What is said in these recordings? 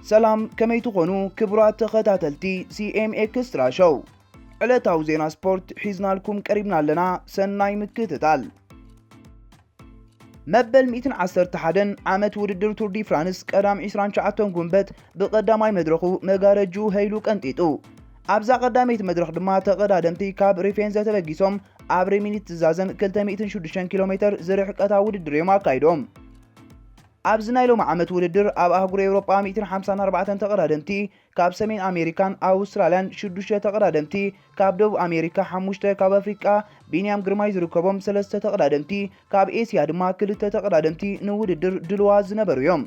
ሰላም፣ ከመይ ትኾኑ ክቡራት ተኸታተልቲ ሲ ኤም ኤክስትራ ሾው? ዕለታዊ ዜና ስፖርት ሒዝናልኩም ቀሪብና ኣለና። ሰናይ ምክትታል። መበል ሚእትን ዓሰርተ ሓደን ዓመት ውድድር ቱር ዲ ፍራንስ ቀዳም ዕስራን ትሽዓተን ጉንበት ብቐዳማይ መድረኹ መጋረጅኡ ሀይሉ ቀንጢጡ። ኣብዛ ቀዳመይቲ መድረኽ ድማ ተቐዳደምቲ ካብ ሪፌንዘ ተበጊሶም ኣብ ሪሚኒት ዝዛዘም ክልተ ሚእትን ሽዱሽተን ኪሎ ሜትር ዝርሕቀታ ውድድር እዮም ኣካይዶም። ኣብዚ ናይ ሎሚ ዓመት ውድድር ኣብ ኣህጉር ኤውሮጳ ሚእትን ሓምሳን ኣርባዕተን ተቐዳደምቲ፣ ካብ ሰሜን ኣሜሪካን ኣውስትራልያን ሽዱሽተ ተቐዳደምቲ፣ ካብ ደቡብ ኣሜሪካ ሓሙሽተ፣ ካብ ኣፍሪቃ ቢንያም ግርማይ ዝርከቦም ሰለስተ ተቐዳደምቲ፣ ካብ ኤስያ ድማ ክልተ ተቐዳደምቲ ንውድድር ድልዋት ዝነበሩ እዮም።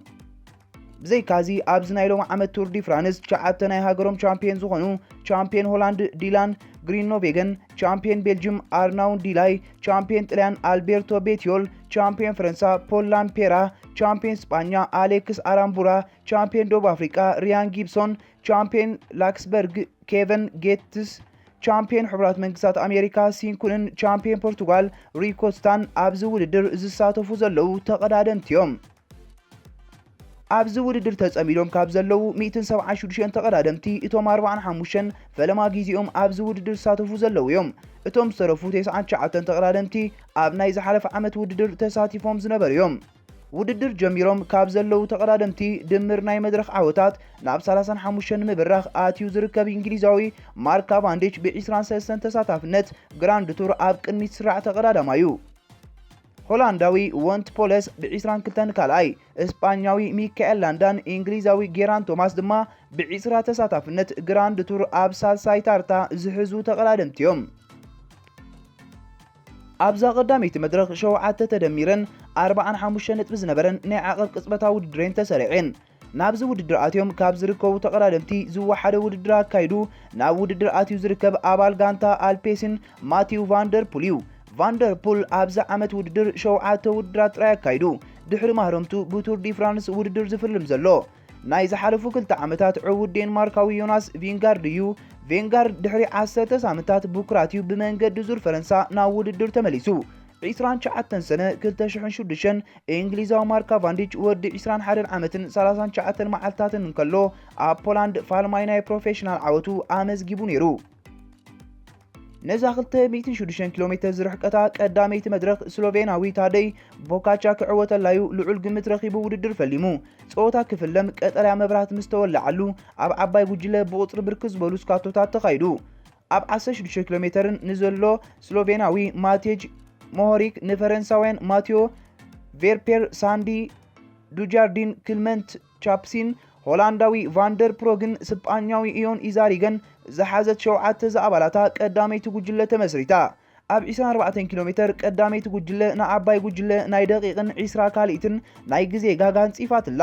ብዘይካዚ ኣብዚ ናይ ሎሚ ዓመት ቱር ዲ ፍራንስ ትሽዓተ ናይ ሃገሮም ቻምፒዮን ዝኾኑ ቻምፒዮን ሆላንድ ዲላን ግሪንኖቬገን፣ ቻምፒዮን ቤልጅም ኣርናውን ዲላይ፣ ቻምፒዮን ጥልያን ኣልቤርቶ ቤቲዮል፣ ቻምፒዮን ፈረንሳ ፖል ላምፔራ፣ ቻምፒዮን ስጳኛ ኣሌክስ ኣራምቡራ፣ ቻምፒዮን ደቡብ ኣፍሪቃ ሪያን ጊብሶን፣ ቻምፒዮን ላክስበርግ ኬቨን ጌትስ፣ ቻምፒዮን ሕቡራት መንግስታት ኣሜሪካ ሲንኩንን ቻምፒዮን ፖርቱጋል ሪኮስታን ኣብዚ ውድድር ዝሳተፉ ዘለዉ ተቐዳደምቲ እዮም። ኣብዚ ውድድር ተጸሚዶም ካብ ዘለዉ ሚእትን ሰብዓን ሽዱሽተን ተቐዳደምቲ እቶም ኣርባዓን ሓሙሽተን ፈለማ ግዜኦም ኣብዚ ውድድር ዝሳተፉ ዘለዉ እዮም። እቶም ዝተረፉ ተስዓን ትሽዓተን ተቐዳደምቲ ኣብ ናይ ዝሓለፈ ዓመት ውድድር ተሳቲፎም ዝነበሩ እዮም። ውድድር ጀሚሮም ካብ ዘለዉ ተቐዳደምቲ ድምር ናይ መድረኽ ዓወታት ናብ ሰላሳን ሓሙሽተን ንምብራኽ ኣትዩ ዝርከብ እንግሊዛዊ ማርክ ካቫንዲች ብ ዕስራን ሰለስተን ተሳታፍነት ግራንድ ቱር ኣብ ቅድሚት ስራዕ ተቐዳዳማይ እዩ። ሆላንዳዊ ወንት ፖለስ ብ ዕስራን ክልተን ካልኣይ፣ እስጳኛዊ ሚካኤል ላንዳን እንግሊዛዊ ጌራን ቶማስ ድማ ብ ዕስራ ተሳታፍነት ግራንድ ቱር ኣብ ሳልሳይ ታርታ ዝሕዙ ተቐዳደምቲ እዮም። ኣብዛ ቀዳመይቲ መድረኽ ሸውዓተ ተደሚረን ኣርባዓን ሓሙሽተ ነጥቢ ዝነበረን ናይ ዓቐብ ቅጽበታዊ ውድድር እየን ተሰሪዐን። ናብዚ ውድድር ኣትዮም ካብ ዝርከቡ ተቐዳደምቲ ዝወሓደ ውድድር ኣካይዱ ናብ ውድድር ኣትዩ ዝርከብ ኣባል ጋንታ ኣልፔሲን ማቲው ቫንደርፑል እዩ። ቫንደርፑል ኣብዚ ዓመት ውድድር ሸውዓተ ውድድራት ጥራይ ኣካይዱ፣ ድሕሪ ማህረምቱ ብቱር ዲ ፍራንስ ውድድር ዝፍልም ዘሎ። ናይ ዝሓለፉ ክልተ ዓመታት ዕዉት ዴንማርካዊ ዮናስ ቪንጋርድ እዩ። ቬንጋርድ ድሕሪ ዓሰርተ ሳምንታት ብኩራት እዩ ብመንገዲ ዙር ፈረንሳ ናብ ውድድር ተመሊሱ። ዕስራን ትሽዓተን ሰነ ክልተ ሽሕን ሽዱሽተን እንግሊዛዊ ማርክ ካቫንዲች ወዲ ዕስራን ሓደን ዓመትን ሰላሳን ትሽዓተን መዓልትታትን እንከሎ ኣብ ፖላንድ ፋልማይ ናይ ፕሮፌሽናል ዓወቱ ኣመዝጊቡ ነይሩ። ነዛ ክልተ ሚእትን ሽዱሽተን ኪሎ ሜትር ዝርሕቀታ ቀዳመይቲ መድረኽ ስሎቬናዊ ታደይ ቦካቻ ክዕወተላዩ ልዑል ግምት ረኺቡ ውድድር ፈሊሙ። ጸወታ ክፍለም ቀጠልያ መብራህቲ ምስ ተወለዓሉ ኣብ ዓባይ ጉጅለ ብቑጽሪ ብርክት ዝበሉ ስካቶታት ተኻይዱ። ኣብ ዓሰርተ ሽዱሽተ ኪሎ ሜትርን ንዘሎ ስሎቬናዊ ማቴጅ ሞሆሪክ ንፈረንሳውያን ማቴዮ ቬርፔር፣ ሳንዲ ዱጃርዲን ክልመንት ቻፕሲን ሆላንዳዊ ቫንደር ፕሮግን ስጳኛዊ ኢዮን ኢዛሪገን ዝሓዘት ሸውዓተ ዝኣባላታ ቀዳመይቲ ጉጅለ ተመስሪታ። ኣብ ዕስራን ኣርባዕተን ኪሎ ሜትር ቀዳመይቲ ጉጅለ ንዓባይ ጉጅለ ናይ ደቂቕን ዕስራ ካልኢትን ናይ ግዜ ጋጋ ኣንጺፋትላ።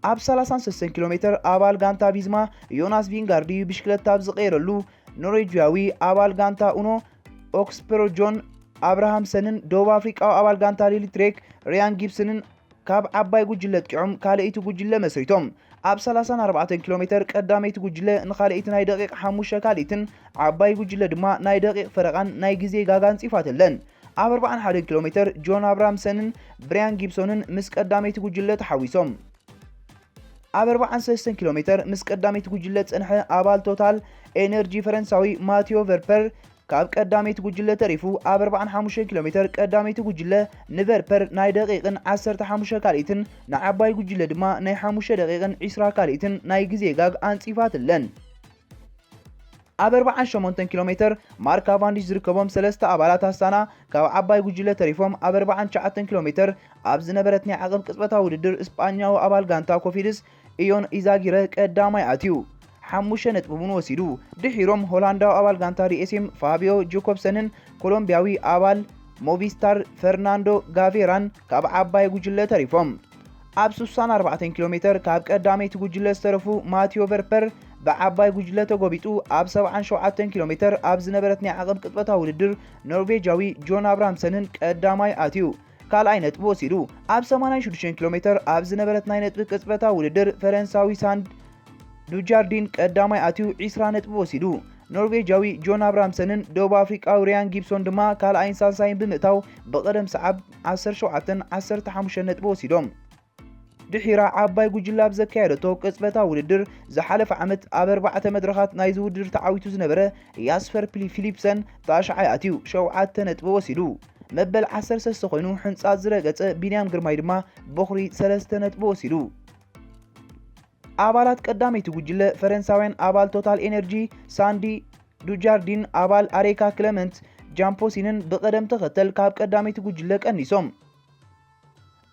ኣብ ሰላሳን ሰለስተን ኪሎ ሜትር ኣባል ጋንታ ቪዝማ ዮናስ ቪንጋርድ እዩ ብሽክለታ ኣብ ዝቐየረሉ ኖርዌጅያዊ ኣባል ጋንታ ኡኖ ኦክስፐሮ ጆን ኣብርሃምሰንን ደቡብ ኣፍሪቃዊ ኣባል ጋንታ ሊሊ ትሬክ ሪያን ጊብስንን ካብ ዓባይ ጉጅለ ኣጥቂዖም ካልኣይቲ ጉጅለ መስሪቶም። ኣብ ሰላሳን ኣርባዕተን ኪሎ ሜትር ቀዳመይቲ ጉጅለ ንኻልኣይቲ ናይ ደቂቕ ሓሙሽተ ካልኢትን ዓባይ ጉጅለ ድማ ናይ ደቂቕ ፈረቓን ናይ ግዜ ጋጋ ኣንጺፋትለን። ኣብ ኣርባዓን ሓደን ኪሎ ሜትር ጆን ኣብራምሰንን ብሪያን ጊብሶንን ምስ ቀዳመይቲ ጉጅለ ተሓዊሶም። ኣብ ኣርባዓን ሰለስተን ኪሎ ሜትር ምስ ቀዳመይቲ ጉጅለ ዝጸንሐ ኣባል ቶታል ኤነርጂ ፈረንሳዊ ማቲዮ ቨርፐር ካብ ቀዳመይቲ ጉጅለ ተሪፉ ኣብ ኣርባዓን ሓሙሽተን ኪሎ ሜትር ቀዳመይቲ ጉጅለ ንቨርፐር ናይ ደቂቕን ዓሰርተ ሓሙሽተ ካልኢትን ንዓባይ ጉጅለ ድማ ናይ ሓሙሽተ ደቂቕን ዕስራ ካልኢትን ናይ ግዜ ጋግ ኣንጺፋትለን። ኣብ ኣርባዓን ሸሞንተን ኪሎ ሜትር ማርክ ካቫንዲሽ ዝርከቦም ሰለስተ ኣባላት ኣስታና ካብ ዓባይ ጉጅለ ተሪፎም ኣብ ኣርባዓን ትሽዓተን ኪሎ ሜትር ኣብ ዝነበረት ናይ ዓቐብ ቅጽበታዊ ውድድር እስጳኛዊ ኣባል ጋንታ ኮፊድስ ኢዮን ኢዛጊረ ቀዳማይ ኣትዩ ሓሙሽተ ነጥቢ እውን ወሲዱ። ድሒሮም ሆላንዳዊ ኣባል ጋንታ ዲ ኤስ ኤም ፋቢዮ ጆኮብሰንን ኮሎምቢያዊ ኣባል ሞቪስታር ፈርናንዶ ጋቬራን ካብ ዓባይ ጉጅለ ተሪፎም። ኣብ ስሳን ኣርባዕተን ኪሎ ሜትር ካብ ቀዳመይቲ ጉጅለ ዝተረፉ ማቲዮ ቨርፐር ብዓባይ ጉጅለ ተጎቢጡ ኣብ ሰብዓን ሸውዓተን ኪሎ ሜትር ኣብ ዝነበረት ናይ ዓቐብ ቅጽበታዊ ውድድር ኖርቬጃዊ ጆን ኣብራምሰንን ቀዳማይ ኣትዩ ካልኣይ ነጥቢ ወሲዱ። ኣብ ሰማንያን ሽዱሽተን ኪሎ ሜትር ኣብ ዝነበረት ናይ ነጥቢ ቅጽበታዊ ውድድር ፈረንሳዊ ሳንድ ዱጃርዲን ቀዳማይ ኣትዩ ዕስራ ነጥቢ ወሲዱ። ኖርቬጃዊ ጆን ኣብራምሰንን ደቡብ ኣፍሪቃዊ ሪያን ጊብሶን ድማ ካልኣይን ሳልሳይን ብምእታው ብቐደም ሰዓብ ዓሰርተ ሸውዓተን ዓሰርተ ሓሙሽተን ነጥቢ ወሲዶም። ድሒራ ዓባይ ጉጅለ ኣብ ዘካየደቶ ቅጽበታዊ ውድድር፣ ዝሓለፈ ዓመት ኣብ ኣርባዕተ መድረኻት ናይዚ ውድድር ተዓዊቱ ዝነበረ ያስፐር ፕሊ-፣ ፊሊፕሰን ታሽዓይ ኣትዩ ሸውዓተ ነጥቢ ወሲዱ። መበል ዓሰርተ ሰለስተ ኮይኑ ሕንጻት ዝረገጸ ቢንያም ግርማይ ድማ በኹሪ ሰለስተ ነጥቢ ወሲዱ። ኣባላት ቀዳመይቲ ጉጅለ ፈረንሳውያን ኣባል ቶታል ኤነርጂ ሳንዲ ዱጃርዲን ኣባል ኣሬካ ክለመንት ጃምፖሲንን ብቐደም ተኸተል ካብ ቀዳመይቲ ጉጅለ ቀኒሶም።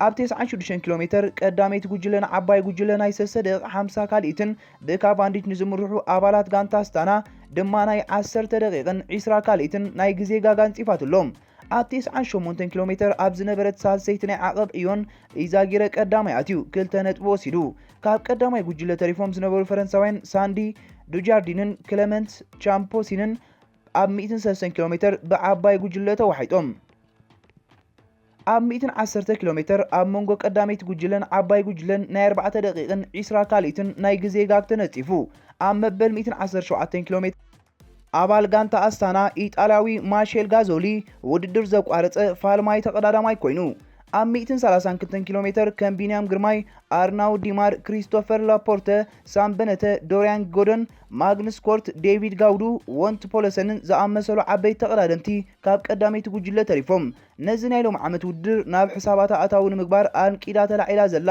ኣብ ተስዓን ሽዱሽተን ኪሎ ሜተር ቀዳመይቲ ጉጅለ ንዓባይ ጉጅለ ናይ ሰለስተ ደቂቕ ሓምሳ ካልኢትን ብካቫንዲች ንዝምርሑ ኣባላት ጋንታ ኣስታና ድማ ናይ ዓሰርተ ደቂቕን ዕስራ ካልኢትን ናይ ግዜ ጋጋ ኣንጺፋትሎም። ኣብ ተስዓን ሸሞንተን ኪሎ ሜተር ኣብ ዝነበረት ሳልሰይቲ ናይ ዓቐብ እዮን ኢዛጊረ ቀዳማይ ኣትዩ ክልተ ነጥቢ ወሲዱ። ካብ ቀዳማይ ጉጅለ ተሪፎም ዝነበሩ ፈረንሳውያን ሳንዲ ዱጃርዲንን ክለመንት ቻምፖሲንን ኣብ ሚእትን ሰለስተን ኪሎ ሜተር ብዓባይ ጉጅለ ተዋሒጦም። ኣብ ሚእትን ዓሰርተ ኪሎ ሜተር ኣብ መንጎ ቀዳመይቲ ጉጅለን ዓባይ ጉጅለን ናይ ኣርባዕተ ደቂቕን ዕስራ ካልኢትን ናይ ግዜ ጋግ ተነጺፉ። ኣብ መበል ሚእትን ዓሰርተ ሸውዓተን ኪሎ ሜተር ኣባል ጋንታ ኣስታና ኢጣልያዊ ማሼል ጋዞሊ ውድድር ዘቋረጸ ፋልማይ ተቐዳዳማይ ኮይኑ፣ ኣብ ሚእትን ሰላሳን ክልተን ኪሎ ሜተር ከም ቢንያም ግርማይ፣ ኣርናው ዲማር፣ ክሪስቶፈር ላፖርተ፣ ሳም በነተ፣ ዶሪያን ጎደን፣ ማግንስ ኮርት፣ ዴቪድ ጋውዱ፣ ወንት ፖለሰንን ዝኣመሰሉ ዓበይቲ ተቐዳደምቲ ካብ ቀዳመይቲ ጉጅለ ተሪፎም። ነዚ ናይ ሎም ዓመት ውድድር ናብ ሕሳባታ ኣታዊ ንምግባር ኣንቂዳ ተላዒላ ዘላ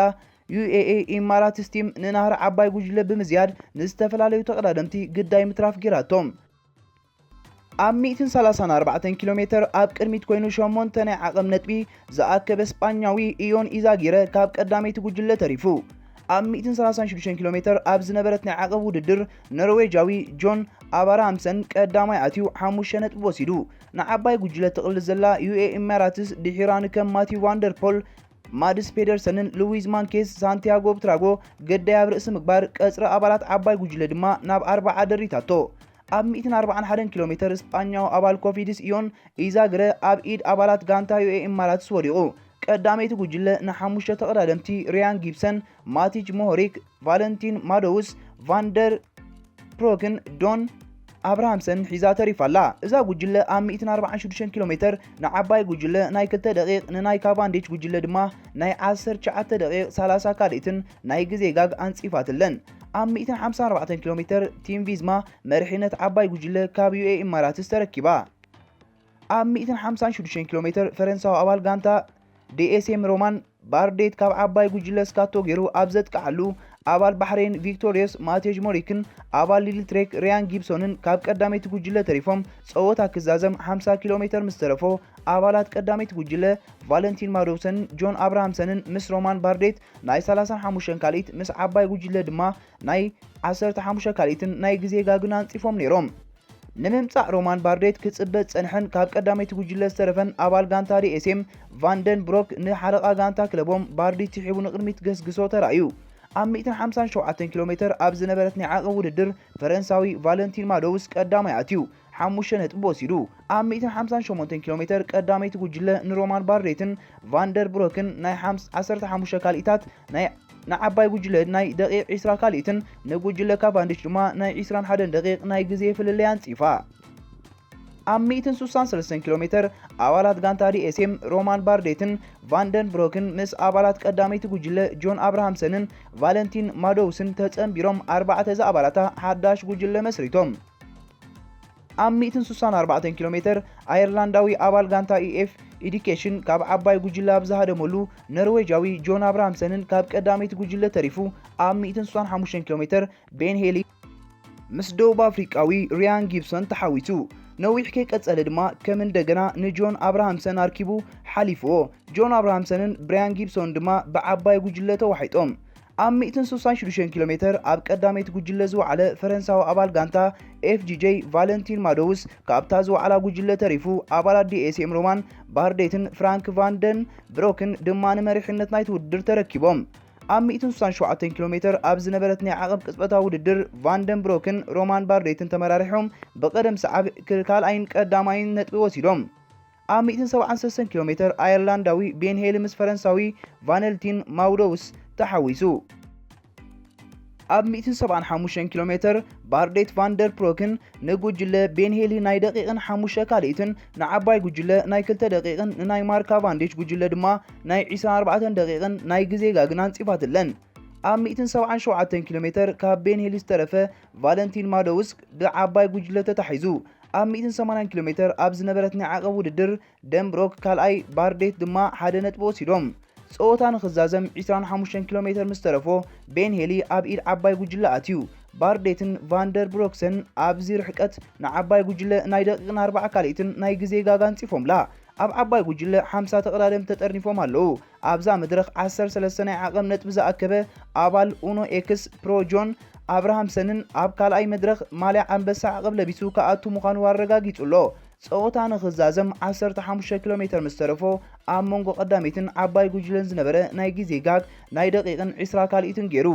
ዩ ኤ ኤ ኢማራትስ ቲም ንናህሪ ዓባይ ጉጅለ ብምዝያድ ንዝተፈላለዩ ተቐዳደምቲ ግዳይ ምትራፍ ጌራቶም። ኣብ ሚእትን ሰላሳን ኣርባዕተን ኪሎ ሜተር ኣብ ቅድሚት ኮይኑ ሸሞንተ ናይ ዓቐብ ነጥቢ ዝኣከበ ስጳኛዊ ኢዮን ኢዛጊረ ካብ ቀዳመይቲ ጉጅለ ተሪፉ። ኣብ ሚእትን ሰላሳን ሽዱሽተን ኪሎ ሜተር ኣብ ዝነበረት ናይ ዓቐብ ውድድር ኖርዌጃዊ ጆን ኣባርሃምሰን ቀዳማይ ኣትዩ ሓሙሽተ ነጥቢ ወሲዱ። ንዓባይ ጉጅለ ትቕልስ ዘላ ዩ ኤ ኢማራትስ ድሒራ ንከም ማቲው ቫንደርፖል፣ ማድስ ፔደርሰንን ሉዊዝ ማንኬስ ሳንቲያጎ ብትራጎ ግዳይ ኣብ ርእሲ ምግባር ቀጽሪ ኣባላት ዓባይ ጉጅለ ድማ ናብ ኣርብዓ ደሪታቶ። ኣብ ሚእትን ኣርባዓን ሓደን ኪሎ ሜተር ስጳኛዊ ኣባል ኮፊድስ ኢዮን ኢዛግረ ኣብ ኢድ ኣባላት ጋንታ ዩ ኤ ኢማራትስ ወዲቑ። ቀዳመይቲ ጉጅለ ንሓሙሽተ ተቐዳደምቲ ሪያን ጊብሰን፣ ማቲጅ ሞሆሪክ፣ ቫለንቲን ማዶውስ፣ ቫንደር ፕሮክን ዶን ኣብርሃምሰን ሒዛ ተሪፋ ኣላ። እዛ ጉጅለ ኣብ ሚእትን ኣርባዓን ሽዱሽተን ኪሎ ሜተር ንዓባይ ጉጅለ ናይ ክልተ ደቂቕ፣ ንናይ ካቫንዲች ጉጅለ ድማ ናይ ዓሰርተ ትሽዓተ ደቂቕ ሰላሳ ካልኢትን ናይ ግዜ ጋግ ኣንጺፋትለን። ኣብ ሚእትን ሓምሳን ኣርባዕተን ኪሎ ሜተር ቲም ቪዝማ መሪሕነት ዓባይ ጉጅለ ካብ ዩ ኤ ኢማራትስ ተረኪባ። ኣብ ሚእትን ሓምሳን ሽዱሽተን ኪሎ ሜተር ፈረንሳዊ ኣባል ጋንታ ዲ ኤስ ኤም ሮማን ባርዴት ካብ ዓባይ ጉጅለ ስካቶ ገይሩ ኣብ ዘጥቅዓሉ፣ ኣባል ባሕሬን ቪክቶሪዮስ ማቴጅ ሞሪክን ኣባል ሊል ትሬክ ሪያን ጊብሶንን ካብ ቀዳመይቲ ጉጅለ ተሪፎም፣ ጸወታ ክዛዘም ሓምሳ ኪሎ ሜተር ምስ ተረፎ፣ ኣባላት ቀዳመይቲ ጉጅለ ቫለንቲን ማዶውሰንን ጆን ኣብርሃምሰንን ምስ ሮማን ባርዴት ናይ ሰላሳን ሓሙሽተን ካልኢት፣ ምስ ዓባይ ጉጅለ ድማ ናይ ዓሰርተ ሓሙሽተ ካልኢትን ናይ ግዜ ጋግን ኣንጺፎም ነይሮም። ንምምጻእ ሮማን ባርዴት ክጽበ ዝጸንሐን ካብ ቀዳመይቲ ጉጅለ ዝተረፈን ኣባል ጋንታ ዲ ኤስ ኤም ቫንደን ብሮክ ንሓለቓ ጋንታ ክለቦም ባርዲት ስሒቡ ንቕድሚት ገስግሶ ተራእዩ። ኣብ ሚእትን ሓምሳን ሸውዓተን ኪሎ ሜተር ኣብ ዝነበረት ናይ ዓቐብ ውድድር ፈረንሳዊ ቫለንቲን ማዶውስ ቀዳማይ ኣትዩ ሓሙሽተ ነጥቢ ወሲዱ። ኣብ ሚእትን ሓምሳን ሸሞንተን ኪሎ ሜተር ቀዳመይቲ ጉጅለ ንሮማን ባርዴትን ቫንደር ብሮክን ናይ ሓምስ-፣ ዓሰርተ ሓሙሽተ ካልኢታት ናይ ንዓባይ ጉጅለ ናይ ደቂቕ ዕስራ ካልኢትን ንጉጅለ ካቫንዲች ድማ ናይ ዕስራን ሓደን ደቂቕ ናይ ግዜ ፍልልይ ኣንጺፋ። ኣብ ሚእትን ስሳን ሰለስተን ኪሎ ሜተር ኣባላት ጋንታ ዲ ኤስ ኤም ሮማን ባርዴትን ቫንደን ብሮክን ምስ ኣባላት ቀዳመይቲ ጉጅለ ጆን ኣብርሃምሰንን ቫለንቲን ማዶውስን ተጸንቢሮም ኣርባዕተ ዝኣባላታ ሓዳሽ ጉጅለ መስሪቶም። ኣብ ሚእትን ስሳን ኣርባዕተን ኪሎ ሜተር ኣየርላንዳዊ ኣባል ጋንታ ኢ ኤፍ ኤዱኬሽን ካብ ዓባይ ጉጅለ ኣብ ዝሃደመሉ፣ ኖርዌጃዊ ጆን ኣብርሃምሰንን ካብ ቀዳመይቲ ጉጅለ ተሪፉ ኣብ ሚእትን ስሳን ሓሙሽተን ኪሎ ሜተር ቤን ሄሊ ምስ ደቡብ ኣፍሪቃዊ ሪያን ጊብሰን ተሓዊሱ። ነዊሕ ከይቀጸለ ድማ ከም እንደገና ንጆን ኣብርሃምሰን ኣርኪቡ ሓሊፍዎ። ጆን ኣብርሃምሰንን ብራያን ጊብሶን ድማ ብዓባይ ጉጅለ ተዋሒጦም። ኣብ ሚእትን ስሳን ሽዱሽተን ኪሎ ሜተር ኣብ ቀዳመይቲ ጉጅለ ዝወዓለ ፈረንሳዊ ኣባል ጋንታ ኤፍ ጂ ጄ ቫለንቲን ማዶውስ ካብታ ዝወዓላ ጉጅለ ተሪፉ፣ ኣባላት ዲ ኤስ ኤም ሮማን ባርዴትን ፍራንክ ቫንደን ብሮክን ድማ ንመሪሕነት ናይቲ ውድድር ተረኪቦም። ኣብ ሚእትን ስሳን ሸውዓተን ኪሎ ሜተር ኣብ ዝነበረት ናይ ዓቐብ ቅጽበታዊ ውድድር ቫንደን ብሮክን ሮማን ባርዴትን ተመራሪሖም ብቐደም ሰዓብ ክ-፣ ካልኣይን ቀዳማይን ነጥቢ ወሲዶም። ኣብ ሚእትን ሰብዓን ሰለስተን ኪሎ ሜተር ኣየርላንዳዊ ቤን ሄሊ ምስ ፈረንሳዊ ቫነልቲን ማውዶውስ ተሓዊሱ። ኣብ ሚእትን ሰብዓን ሓሙሽተን ኪሎ ሜትር ባርዴት ቫንደር ብሮክን ንጉጅለ ቤን ሄሊ ናይ ደቂቕን ሓሙሽተ ካልኢትን ንዓባይ ጉጅለ ናይ ክልተ ደቂቕን ንናይ ማርክ ካቫንዲሽ ጉጅለ ድማ ናይ ዒስራን ኣርባዕተን ደቂቕን ናይ ግዜ ጋግን ኣንጺፋትለን። ኣብ ሚእትን ሰብዓን ሸውዓተን ኪሎ ሜትር ካብ ቤን ሄሊ ዝተረፈ ቫለንቲን ማዶውስክ ብዓባይ ጉጅለ ተታሒዙ። ኣብ ሚእትን ሰማንያን ኪሎ ሜትር ኣብ ዝነበረት ናይ ዓቐብ ውድድር ደንብሮክ ካልኣይ፣ ባርዴት ድማ ሓደ ነጥቢ ወሲዶም። ጸወታ ንኽዛዘም ዒስራን ሓሙሽተን ኪሎ ሜትር ምስ ተረፎ ቤን ሄሊ ኣብ ኢድ ዓባይ ጉጅለ ኣትዩ። ባርዴትን ቫንደር ብሮክሰን ኣብዚ ርሕቀት ንዓባይ ጉጅለ ናይ ደቂቕን ኣርባዓ ካልኢትን ናይ ግዜ ጋጋ ኣንጺፎምላ። ኣብ ዓባይ ጉጅለ ሓምሳ ተቐዳደምቲ ተጠርኒፎም ኣለዉ። ኣብዛ መድረኽ ዓሰርተ ሰለስተ ናይ ዓቐብ ነጥቢ ዝኣከበ ኣባል ኡኖ ኤክስ ፕሮ ጆን ኣብርሃምሰንን ኣብ ካልኣይ መድረኽ ማልያ ኣንበሳ ዓቐብ ለቢሱ ክኣቱ ምዃኑ ኣረጋጊጹ ኣሎ። ጸወታ ንኽዛዘም ዓሰርተ ሓሙሽተ ኪሎ ሜትር ምስ ተረፎ ኣብ መንጎ ቀዳመይትን ዓባይ ጉጅለን ዝነበረ ናይ ግዜ ጋግ ናይ ደቂቕን ዒስራ ካልኢትን ገይሩ።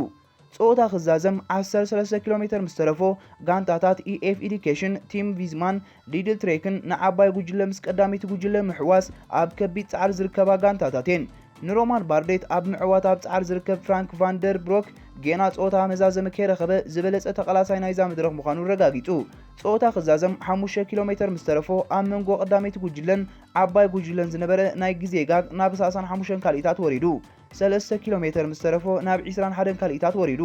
ጸወታ ክዛዘም ዓሰርተ ሰለስተ ኪሎ ሜትር ምስ ተረፎ ጋንታታት ኢኤፍ ኤዱኬሽን፣ ቲም ቪዝማን ሊድል ትሬክን ንዓባይ ጉጅለ ምስ ቀዳመይቲ ጉጅለ ምሕዋስ ኣብ ከቢድ ጻዕሪ ዝርከባ ጋንታታት እየን። ንሮማን ባርዴት ኣብ ምዕዋት ኣብ ጻዕሪ ዝርከብ ፍራንክ ቫንደር ብሮክ ጌና ጸወታ መዛዘሚ ከይረኸበ ዝበለጸ ተቐላሳይ ናይዛ መድረኽ ምዃኑ ረጋጊጹ። ጸወታ ክዛዘም ሓሙሽተ ኪሎ ሜትር ምስ ተረፎ ኣብ መንጎ ቀዳመይቲ ጉጅለን ዓባይ ጉጅለን ዝነበረ ናይ ግዜ ጋግ ናብ ሰላሳን ሓሙሽተን ካልኢታት ወሪዱ። ሰለስተ ኪሎ ሜትር ምስ ተረፎ ናብ ዒስራን ሓደን ካልኢታት ወሪዱ።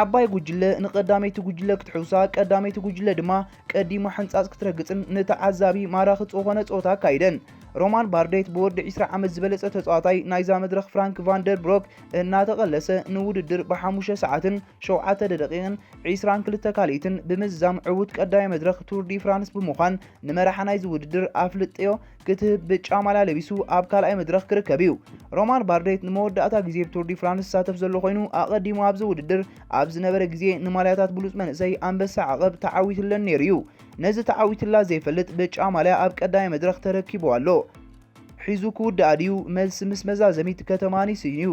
ዓባይ ጉጅለ ንቐዳመይቲ ጉጅለ ክትሕውሳ፣ ቀዳመይቲ ጉጅለ ድማ ቀዲማ ሕንጻጽ ክትረግጽን ንተዓዛቢ ማራኺ ዝኾነ ጸወታ ኣካይደን። ሮማን ባርዴት ብወዲ ዒስራ ዓመት ዝበለጸ ተጻዋታይ ናይዛ መድረኽ ፍራንክ ቫንደር ብሮክ እናተቐለሰ ንውድድር ብሓሙሽተ ሰዓትን ሸውዓተ ደቂቕን ዒስራን ክልተ ካልኢትን ብምዝዛም ዕዉት ቀዳማይ መድረኽ ቱር ዲ ፍራንስ ብምዃን ንመራሒ ናይዚ ውድድር ኣፍልጥዮ ክትህብ ብጫ ማልያ ለቢሱ ኣብ ካልኣይ መድረኽ ክርከብ እዩ። ሮማን ባርዴት ንመወዳእታ ግዜ ኣብ ቱር ዲ ፍራንስ ዝሳተፍ ዘሎ ኮይኑ፣ ኣቐዲሙ ኣብዚ ውድድር ኣብ ዝነበረ ግዜ ንማልያታት ብሉጽ መንእሰይ ኣንበሳ ዓቐብ ተዓዊትለን ነይሩ እዩ። ነዚ ተዓዊትላ ዘይፈልጥ ብጫ ማልያ ኣብ ቀዳማይ መድረኽ ተረኪቡ ኣሎ። ሒዙ ክውድኣ ድዩ? መልሲ ምስ መዛዘሚት ከተማ ኒስ እዩ።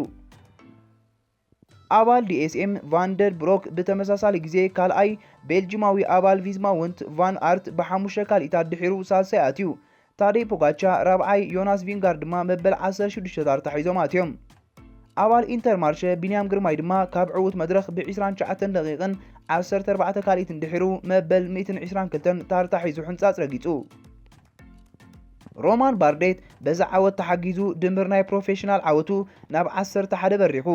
ኣባል ዲኤስኤም ቫንደር ብሮክ ብተመሳሳሊ ግዜ ካልኣይ፣ ቤልጂማዊ ኣባል ቪዝማ ውንት ቫን ኣርት ብሓሙሽተ ካልኢታት ድሒሩ ሳልሳይ ኣትዩ። ታደይ ፖጋቻ ራብዓይ፣ ዮናስ ቪንጋር ድማ መበል ዓሰርተ ሽዱሽተ ታርታ ሒዞም ኣትዮም። ኣባል ኢንተርማርሸ ቢንያም ግርማይ ድማ ካብ ዕዉት መድረኽ ብ ዒስራን ትሽዓተን ደቂቕን ዓሰርተ ኣርባዕተ ካልኢትን ድሒሩ መበል ሚእትን ዒስራን ክልተን ታርታ ሒዙ ሕንጻጽ ረጊጹ። ሮማን ባርዴት በዚ ዓወት ተሓጊዙ ድምር ናይ ፕሮፌሽናል ዓወቱ ናብ ዓሰርተ ሓደ በሪኹ።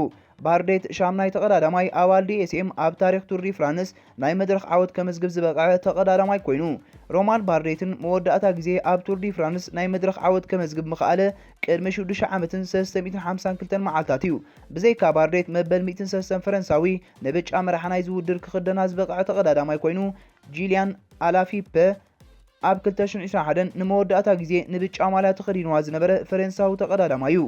ባርዴት ሻምናይ ተቐዳዳማይ ኣባል ዲኤስኤም ኣብ ታሪኽ ቱር ዲ ፍራንስ ናይ መድረኽ ዓወት ከመዝግብ ዝበቕዐ ተቐዳዳማይ ኮይኑ፣ ሮማን ባርዴትን መወዳእታ ግዜ ኣብ ቱር ዲ ፍራንስ ናይ መድረኽ ዓወት ከመዝግብ ምኽኣለ ቅድሚ ሽዱሽተ ዓመትን ሰለስተ ሚእትን ሓምሳን ክልተን መዓልታት እዩ። ብዘይካ ባርዴት መበል ሚእትን ሰለስተን ፈረንሳዊ ንብጫ መራሒ ናይዚ ውድድር ክኽደና ዝበቕዐ ተቐዳዳማይ ኮይኑ፣ ጂልያን ኣላፊፐ ኣብ ክልተ ሽሕን ዕስራን ሓደን ንመወዳእታ ግዜ ንብጫ ማልያ ተኸዲንዋ ዝነበረ ፈረንሳዊ ተቐዳዳማይ እዩ።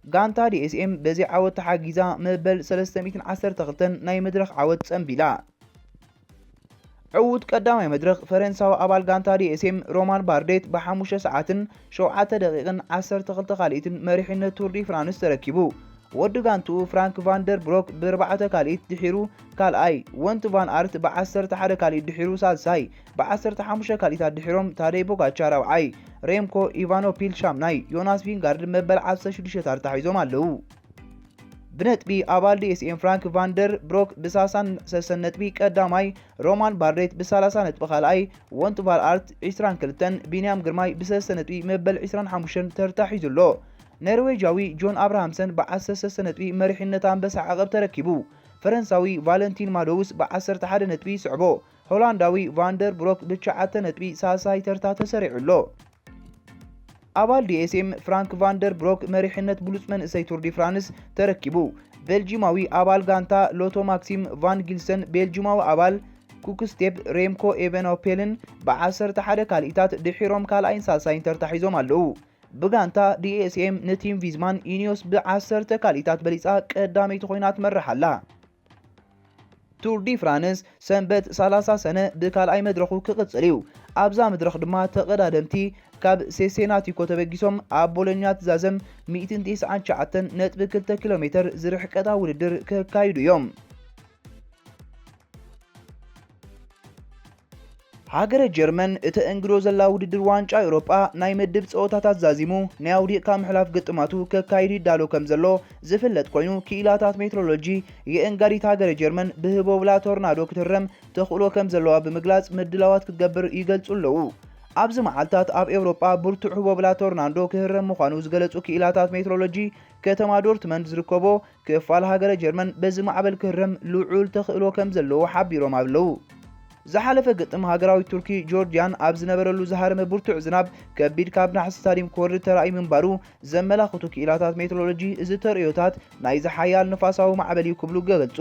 ጋንታ ዲኤስኤም በዚ ዓወት ተሓጊዛ መበል ሰለስተ ሚእትን ዓሰርተ ክልተን ናይ መድረኽ ዓወት ጸንቢላ። ዕዉት ቀዳማይ መድረኽ ፈረንሳዊ ኣባል ጋንታ ዲኤስኤም ሮማን ባርዴት ብሓሙሽተ ሰዓትን ሸውዓተ ደቂቕን ዓሰርተ ክልተ ካልኢትን መሪሕነት ቱር ዲ ፍራንስ ተረኪቡ። ወዲ ጋንትኡ ፍራንክ ቫንደር ብሮክ ብርባዕተ ካልኢት ድሒሩ ካልኣይ፣ ወንት ቫን ኣርት ብዓሰርተ ሓደ ካልኢት ድሒሩ ሳልሳይ፣ ብዓሰርተ ሓሙሽተ ካልኢታት ድሒሮም ታደይ ፖጋቻ ራብዓይ፣ ሬምኮ ኢቫኖፒል ሻምናይ፣ ዮናስ ቪንጋርድ መበል ዓሰርተ ሽዱሽተ ታርታ ሒዞም ኣለዉ። ብነጥቢ ኣባል ዲኤስኤም ፍራንክ ቫንደር ብሮክ ብሳልሳን ሰሰን ነጥቢ ቀዳማይ፣ ሮማን ባርዴት ብሰላሳ ነጥቢ ካልኣይ፣ ወንት ቫል ኣርት ዒስራን ክልተን፣ ቢንያም ግርማይ ብሰለስተ ነጥቢ መበል ዒስራን ሓሙሽተን ተርታ ሒዙ ኣሎ። ኖርዌጃዊ ጆን ኣብርሃምሰን ብዓሰርተ ሰለስተ ነጥቢ መሪሕነት ኣንበሳ ዓቐብ ተረኪቡ። ፈረንሳዊ ቫለንቲን ማዶውስ ብዓሰርተ ሓደ ነጥቢ ይስዕቦ። ሆላንዳዊ ቫንደር ብሮክ ብትሽዓተ ነጥቢ ሳልሳይ ተርታ ተሰሪዑ ኣሎ። ኣባል ዲኤስኤም ፍራንክ ቫንደር ብሮክ መሪሕነት ብሉጽ መንእሰይ ቱር ዲ ፍራንስ ተረኪቡ። ቤልጂማዊ ኣባል ጋንታ ሎቶ ማክሲም ቫን ጊልሰን ቤልጂማዊ ኣባል ኩክስቴፕ ሬምኮ ኤቨኖፔልን ብዓሰርተ ሓደ ካልኢታት ድሒሮም ካልኣይን ሳልሳይን ተርታ ሒዞም ኣለዉ። ብጋንታ ዲኤስኤም ንቲም ቪዝማን ኢኒዮስ ብዓሰርተ ካልኢታት በሊጻ ቀዳመይቲ ኮይና ትመርሕ ኣላ። ቱር ዲ ፍራንስ ሰንበት ሰላሳ ሰነ ብካልኣይ መድረኹ ክቕጽል እዩ። ኣብዛ መድረኽ ድማ ተቐዳደምቲ ካብ ሴሴናቲኮ ተበጊሶም ኣብ ቦሎኛ ትዛዘም ሚእትን ተስዓን ትሽዓተን ነጥቢ ክልተ ኪሎ ሜትር ዝርሕቀታ ውድድር ከካይዱ እዮም። ሃገረ ጀርመን እተእንግዶ ዘላ ውድድር ዋንጫ ኤውሮጳ ናይ ምድብ ጸወታታት ዛዚሙ ናይ ኣውዲቕካ ምሕላፍ ግጥማቱ ከካይድ ይዳሎ ከም ዘሎ ዝፍለጥ ኮይኑ፣ ክኢላታት ሜትሮሎጂ የእንጋዲት ሃገረ ጀርመን ብህቦብላ ቶርናዶ ክትህረም ተኽእሎ ከም ዘለዋ ብምግላጽ ምድላዋት ክትገብር ይገልጹ ኣለዉ። ኣብዚ መዓልታት ኣብ ኤውሮጳ ብርቱዕ ህቦብላ ቶርናዶ ክህረም ምዃኑ ዝገለጹ ክኢላታት ሜትሮሎጂ፣ ከተማ ዶርትመንድ ዝርከቦ ክፋል ሃገረ ጀርመን በዚ ማዕበል ክህረም ልዑል ተኽእሎ ከም ዘለዎ ሓቢሮም ኣለዉ። ዝሓለፈ ግጥም ሃገራዊት ቱርኪ ጆርጂያን ኣብ ዝነበረሉ ዝሃረመ ብርቱዕ ዝናብ ከቢድ ካብ ናሕሲ ስታዲየም ክወርድ ተራእዩ ምንባሩ ዘመላኽቱ ክኢላታት ሜትሮሎጂ፣ እዚ ተርእዮታት ናይዚ ሓያል ንፋሳዊ ማዕበል እዩ ክብሉ ገገልጹ።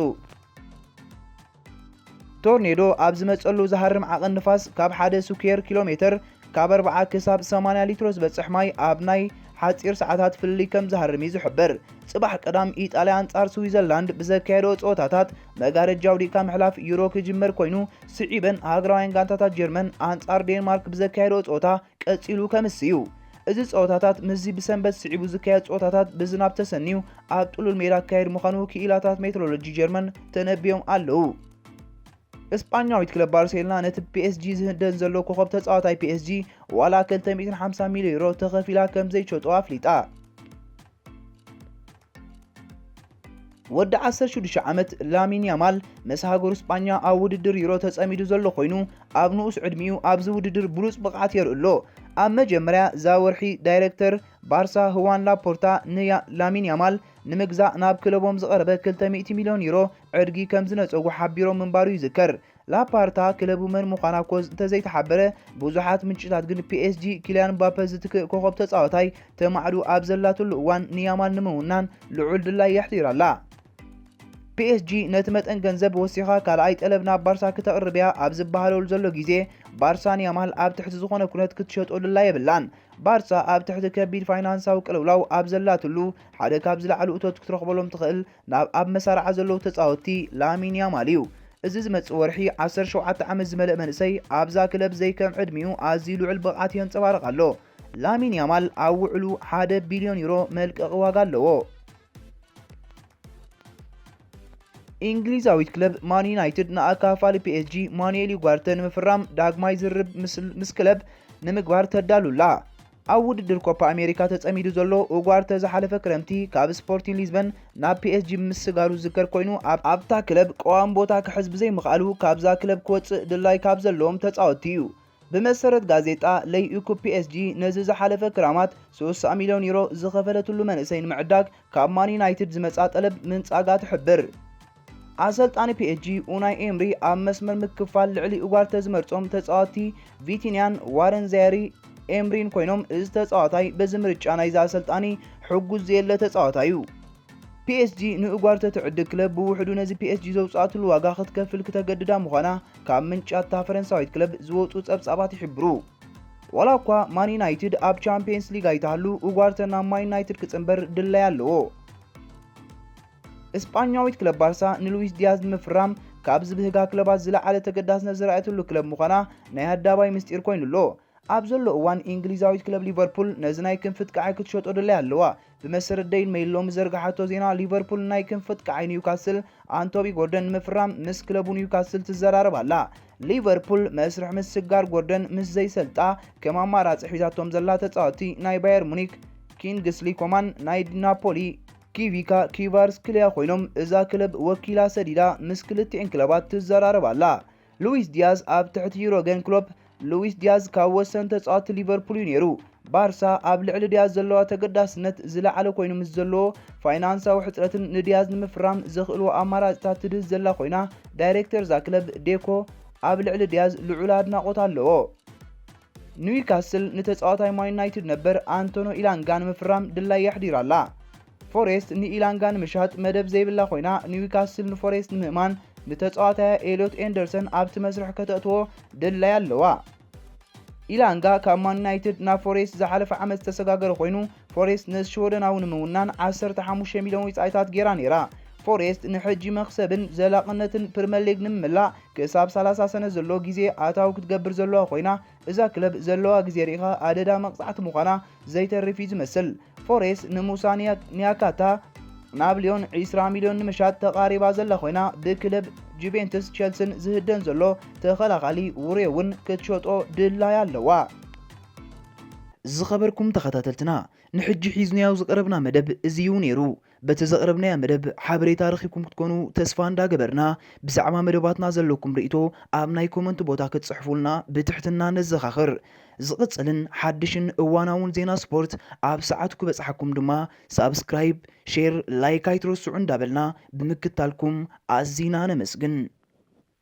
ቶርኔዶ ኣብ ዝመጸሉ ዝሃርም ዓቐን ንፋስ ካብ ሓደ ስኩዌር ኪሎ ሜተር ካብ ኣርብዓ ክሳብ ሰማንያ ሊትሮ ዝበጽሕ ማይ ኣብ ናይ ሓጺር ሰዓታት ፍልልይ ከም ዝሃርም እዩ ዝሕበር። ጽባሕ ቀዳም ኢጣልያ ኣንጻር ስዊዘርላንድ ብዘካየደኦ ጸወታታት መጋረጃ ኣውዲቕካ ምሕላፍ ዩሮ ክጅመር ኮይኑ፣ ስዒበን ሃገራውያን ጋንታታት ጀርመን ኣንጻር ዴንማርክ ብዘካየደኦ ጸወታ ቀጺሉ ከምስ እዩ። እዚ ጸወታታት ምስዚ ብሰንበት ስዒቡ ዝካየድ ጸወታታት ብዝናብ ተሰንዩ ኣብ ጥሉል ሜዳ ክካየድ ምዃኑ ክኢላታት ሜትሮሎጂ ጀርመን ተነቢዮም ኣለዉ። እስጳኛዊት ክለብ ባርሴሎና ነቲ ፒኤስጂ ዝህደን ዘሎ ኮኸብ ተጻዋታይ ፒኤስጂ ዋላ ክልተ ሚእትን ሓምሳ ሚልዮን ዩሮ ተኸፊላ ከም ዘይሸጦ ኣፍሊጣ። ወዲ ዓሰርተ ሽዱሽተ ዓመት ላሚን ያማል ምስ ሃገሩ ስጳኛ ኣብ ውድድር ዩሮ ተጸሚዱ ዘሎ ኮይኑ፣ ኣብ ንኡስ ዕድሚኡ ኣብዚ ውድድር ብሉጽ ብቕዓት የርኢ ኣሎ። ኣብ መጀመርያ እዛ ወርሒ ዳይሬክተር ባርሳ ህዋን ላፖርታ ንያ-፣ ላሚን ያማል ንምግዛእ ናብ ክለቦም ዝቐረበ ክልተ ሚእቲ ሚልዮን ዩሮ ዕድጊ ከም ዝነጸጉ ሓቢሮም ምንባሩ ይዝከር። ላፓርታ ክለቡ መን ምዃና እኮ እንተዘይተሓበረ፣ ብዙሓት ምንጭታት ግን ፒኤስጂ ኪልያን ምባፐ ዝትክእ ኮኸብ ተጻዋታይ ተማዕዱ ኣብ ዘላትሉ እዋን ንያማል ንምውናን ልዑል ድላይ የሕዲራ ኣላ። ፒኤስጂ ነቲ መጠን ገንዘብ ወሲኻ ካልኣይ ጠለብ ናብ ባርሳ ክተቕርብያ ኣብ ዝበሃለሉ ዘሎ ግዜ፣ ባርሳ ንያማል ኣብ ትሕቲ ዝኾነ ኩነት ክትሸጦ ድላይ የብላን። ባርሳ ኣብ ትሕቲ ከቢድ ፋይናንሳዊ ቅልውላው ኣብ ዘላትሉ፣ ሓደ ካብ ዝለዓሉ እቶት ክትረኽበሎም ትኽእል ናብ ኣብ መሳርዓ ዘለዉ ተጻወትቲ ላሚን ያማል እዩ። እዚ ዝመጽእ ወርሒ ዓሰርተ ሸውዓተ ዓመት ዝመልእ መንእሰይ ኣብዛ ክለብ ዘይከም ዕድሚኡ ኣዝዩ ልዑል ብቕዓት የንጸባርቕ ኣሎ። ላሚን ያማል ኣብ ውዕሉ ሓደ ቢልዮን ዩሮ መልቀቒ ዋጋ ኣለዎ። እንግሊዛዊት ክለብ ማን ዩናይትድ ንኣካፋሊ ፒኤስጂ ማኑኤል ዩጋርተ ንምፍራም ዳግማይ ዝርርብ ምስ፣ ምስ ክለብ ንምግባር ተዳሉላ። ኣብ ውድድር ኮፓ ኣሜሪካ ተጸሚዱ ዘሎ ኡጓርተ ዝሓለፈ ክረምቲ ካብ ስፖርቲንግ ሊዝበን ናብ ፒኤስጂ ምስጋሩ ዝዝከር ኮይኑ፣ ኣብ፣ ኣብታ ክለብ ቀዋም ቦታ ክሕዝ ብዘይምኽኣሉ ካብዛ ክለብ ክወጽእ ድላይ ካብ ዘለዎም ተጻወትቲ እዩ። ብመሰረት ጋዜጣ ለይኢኩ፣ ፒኤስጂ ነዚ ዝሓለፈ ክራማት ስሳ ሚልዮን ዩሮ ዝኸፈለትሉ መንእሰይ ንምዕዳግ ካብ ማን ዩናይትድ ዝመጻ ጠለብ ምንጻጋ ትሕብር። ኣሰልጣኒ ፒኤስጂ ኡናይ ኤምሪ ኣብ መስመር ምክፋል ልዕሊ ኡጓርተ ዝመርጾም ተጻወትቲ ቪቲንያን ዋረን ዛየሪ ኤምሪን ኮይኖም፣ እዚ ተጻዋታይ በዚ ምርጫ ናይዚ ኣሰልጣኒ ሕጉስ ዘየለ ተጻዋታይ እዩ። ፒኤስጂ ንኡጓርተ ትዕድግ ክለብ ብውሕዱ ነዚ ፒኤስጂ ዘውጽኣትሉ ዋጋ ክትከፍል ክተገድዳ ምዃና ካብ ምንጫት እታ ፈረንሳዊት ክለብ ዝወጹ ጸብጻባት ይሕብሩ። ዋላ እኳ ማን ዩናይትድ ኣብ ቻምፒየንስ ሊግ ኣይተሃሉ፣ ኡጓርተ ናብ ማን ዩናይትድ ክጽንበር ድላይ ኣለዎ። እስጳኛዊት ክለብ ባርሳ ንሉዊስ ዲያዝ ንምፍራም ካብ ዝብህጋ ክለባት ዝለዓለ ተገዳስነት ዝረኣየትሉ ክለብ ምዃና ናይ ኣዳባይ ምስጢር ኮይኑ ኣሎ። ኣብ ዘሎ እዋን እንግሊዛዊት ክለብ ሊቨርፑል ነዚ ናይ ክንፊ ኣጥቃዓይ ክትሸጦ ድላይ ኣለዋ። ብመሰረት ደይሊ ሜይል ሎሚ ዘርግሓቶ ዜና፣ ሊቨርፑል ናይ ክንፊ ኣጥቃዓይ ኒውካስል ኣንቶቢ ጎርደን ንምፍራም ምስ ክለቡ ኒውካስል ትዘራረብ ኣላ። ሊቨርፑል መስርሕ ምስጋር ጎርደን ምስ ዘይሰልጣ ከም ኣማራጺ ሒዛቶም ዘላ ተጻወትቲ ናይ ባየር ሙኒክ ኪንግስሊ ኮማን፣ ናይ ናፖሊ ኪቪካ ኪቫርስክሊያ ኮይኖም፣ እዛ ክለብ ወኪላ ሰዲዳ ምስ ክልቲኤን ክለባት ትዘራረብ ኣላ። ሉዊስ ዲያዝ ኣብ ትሕቲ ዩሮገን ክሎፕ፣ ሉዊስ ዲያዝ ካብ ወሰን ተጻወትቲ ሊቨርፑል እዩ ነይሩ። ባርሳ ኣብ ልዕሊ ዲያዝ ዘለዋ ተገዳስነት ዝለዓለ ኮይኑ ምስ ዘለዎ፣ ፋይናንሳዊ ሕጽረትን ንዲያዝ ንምፍራም ዘኽእልዎ ኣማራጺታት ትድህዝ ዘላ ኮይና፣ ዳይሬክተር እዛ ክለብ ዴኮ ኣብ ልዕሊ ዲያዝ ልዑል ኣድናቖት ኣለዎ። ኒውካስል ንተጻዋታይ ማን ዩናይትድ ነበር ኣንቶኖ ኢላንጋ ንምፍራም ድላይ የሕዲራ ኣላ። ፎሬስት ንኢላንጋ ንምሻጥ መደብ ዘይብላ ኮይና፣ ኒውካስል ንፎሬስት ንምህማን ንተጻዋታያ ኤልዮት ኤንደርሰን ኣብቲ መስርሕ ከተእትዎ ድላይ ኣለዋ። ኢላንጋ ካብ ማን ዩናይትድ ናብ ፎሬስት ዝሓለፈ ዓመት ዝተሰጋገረ ኮይኑ፣ ፎሬስት ንሽወደናዊ ንምውናን ዓሰርተ ሓሙሽተ ሚልዮን ወጻኢታት ገይራ ነይራ። ፎሬስት ንሕጂ መኽሰብን ዘላቕነትን ፕሪመር ሊግ ንምምላእ ክሳብ ሰላሳ ሰነ ዘሎ ግዜ ኣታዊ ክትገብር ዘለዋ ኮይና፣ እዛ ክለብ ዘለዋ ግዜ ርኢኻ ኣደዳ መቕጻዕቲ ምዃና ዘይተርፍ እዩ ዝመስል። ፎሬስት ንሙሳ ኒያ-፣ ኒያካታ ናብ ሊዮን ዕስራ ሚልዮን ንምሻጥ ተቓሪባ ዘላ ኮይና፣ ብክለብ ጁቬንትስ ቸልስን ዝህደን ዘሎ ተኸላኻሊ ውሬ እውን ክትሸጦ ድላይ ኣለዋ። ዝኸበርኩም ተኸታተልትና፣ ንሕጂ ሒዝናዮ ዝቐረብና መደብ እዚ እዩ ነይሩ። በቲ ዘቕረብናዮ መደብ ሓበሬታ ረኺብኩም ክትኮኑ ተስፋ እንዳገበርና፣ ብዛዕባ መደባትና ዘለኩም ርእይቶ ኣብ ናይ ኮመንት ቦታ ክትጽሕፉልና ብትሕትና ነዘኻኽር። ዝቕጽልን ሓድሽን እዋናውን ዜና ስፖርት ኣብ ሰዓቱ ክበጽሓኩም ድማ ሳብስክራይብ፣ ሼር፣ ላይክ ኣይትረስዑ እንዳበልና ብምክታልኩም ኣዚና ነመስግን።